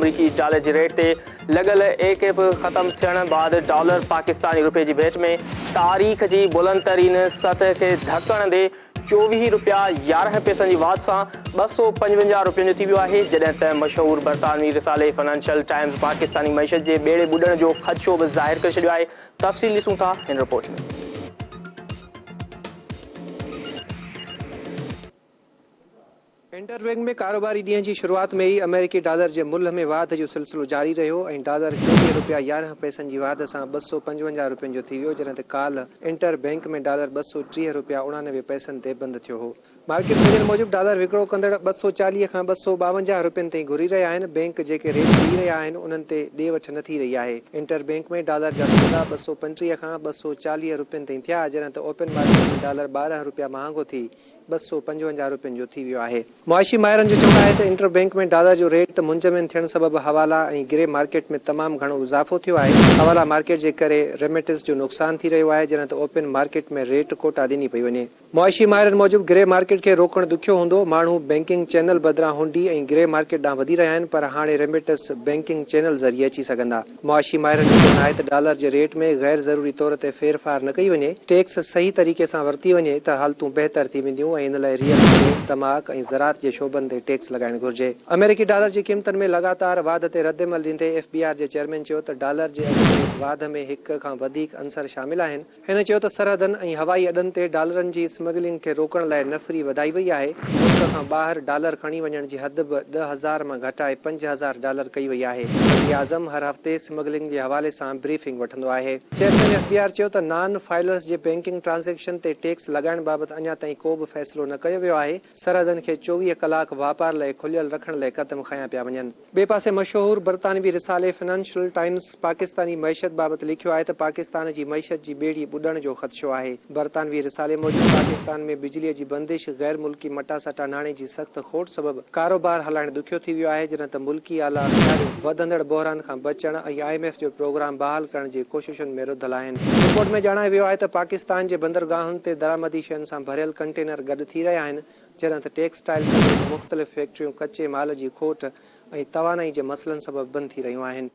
آمريڪي ڊالر جي ريٽ تي لڳل اي ڪيپ ختم ٿيڻ بعد ڊالر پاڪستاني رپئي جي ڀيٽ ۾ تاريخ جي بلند ترين سطح کي ڌڪ هڻندي 24 رپيا 11 پئسن جي واڌ سان 255 رپين جو ٿي ويو آهي، جڏهن ته مشهور برطانوي رسالي فنانشل ٽائمز پاڪستاني معيشت جي ٻيڙي ٻڏڻ جو خدشو به ظاهر ڪري ڇڏيو آهي، تفصيل ڏسون ٿا هن رپورٽ ۾. انٽر بئنڪ ۾ ڪاروباري ڏينهن جي شروعات ۾ ئي آمريڪي ڊالر جي ملهه ۾ واڌ جو سلسلو جاري رهيو ۽ ڊالر 24 رپيا 11 پئسن جي واڌ سان 255 رپين جو ٿي ويو، جڏهن ته ڪالهه انٽر بئنڪ ۾ ڊالر 230 رپيا 89 پئسن تي بند ٿيو هو. مارڪيٽ ذريعن موجب ڊالر وڪرو ڪندڙ 240 کان 252 رپين تائين گهري رهيا آهن، بئنڪ جيڪي ريٽ ڏئي رهيا آهن انهن تي ڏي وٺ نه ٿي رهي آهي. انٽر بئنڪ ۾ ڊالر جا سودا 235 کان 240 رپين تائين ٿيا، جڏهن ته اوپن مارڪيٽ ۾ ڊالر 12 رپيا مهانگو ٿي 255 رپين جو ٿي ويو آهي. معاشي ماهرن جو چوڻ آهي ته انٽر بئنڪ ۾ ڊالر جو ريٽ منجمد ٿيڻ سبب حوالا ۽ گري مارڪيٽ ۾ تمام گهڻو اضافو ٿيو آهي، حوالا مارڪيٽ جي ڪري ريمٽنس جو نقصان ٿي رهيو آهي، جڏهن ته اوپن مارڪيٽ ۾ ريٽ ڪوٽا ڏني پئي وڃي. معاشي ماهرن موجب گري مارڪيٽ کي روڪڻ ڏکيو هوندو، ماڻهو بئنڪنگ چينل بدران هنڊي ۽ گري مارڪيٽ ڏانهن وڌي رهيا آهن پر هاڻي ريمٽنس بئنڪنگ چينل ذريعي اچي سگهندا. معاشي ماهرن جو چوڻ آهي ته ڊالر جي ريٽ ۾ غير ضروري طور تي ڦيرڦار نه ڪئي وڃي، ٽيڪس صحيح طريقي سان ورتي وڃي ته حالتون بهتر ٿي وينديون ۽ ان لاء ريئل اسٽيٽ، تماڪ ۽ زراعت جي شعبن تي ٽيڪس لڳائڻ گهرجي. آمريڪي ڊالر جي قيمتن ۾ لڳاتار واڌ تي ردعمل ڏيندي ايف بي آر جي چيئرمين چيو ته ڊالر جي اگهه ۾ واڌ ۾ هڪ کان وڌيڪ عنصر شامل آهن، هن چيو ته سرحدن ۽ هوائي اڏن تي ڊالرن جي اسمگلنگ کي روڪڻ لاء نفري وڌائي وئي آهي، ملڪ کان ٻاهر ڊالر کڻي وڃڻ جي حد به 10,000 مان گهٽائي 5,000 ڊالر ڪئي وئي آهي، وزيراعظم هر هفتي اسمگلنگ جي حوالي سان بريفنگ وٺندو آهي. چيئرمين ايف بي آر چيو ته نان فائلرز جي بئنڪنگ ٽرانزيڪشن تي ٽيڪس لڳائڻ بابت اڃا تائين ڪو به فيصلو نه ڪيو ويو آهي، سرحدن کي 24 ڪلاڪ واپار لاء کليل رکڻ لاء قدم کنيا پيا وڃن. ٻئي پاسي مشهور برطانوي رسالي فنانشل ٽائمز پاڪستاني معيشت بابت لکيو آهي ته پاڪستان جي معيشت جي ٻيڙي ٻڏڻ جو خدشو آهي. برطانوي رسالي موجب پاڪستان ۾ بجليء جي بندش، غير ملڪي مٽاسٽا ناڻي جي سخت کوٽ سبب ڪاروبار هلائڻ ڏکيو ٿي ويو آهي، جڏهن ته ملڪي اعليٰ اختياريون وڌندڙ بحران کان بچڻ ۽ I M F جو پروگرام بحال ڪرڻ جي ڪوششن ۾ رڌل آهن. رپورٽ ۾ ڄاڻايو ويو آهي ته پاڪستان جي بندرگاهن تي درآمدي شين سان ڀريل ڪنٽينر گڏ ٿي رهيا آهن، جڏهن ته ٽيڪسٽائل سميت مختلف فيڪٽريون ڪچي مال جي کوٽ ۽ توانائي جي مسئلن سبب بند ٿي رهيون آهن.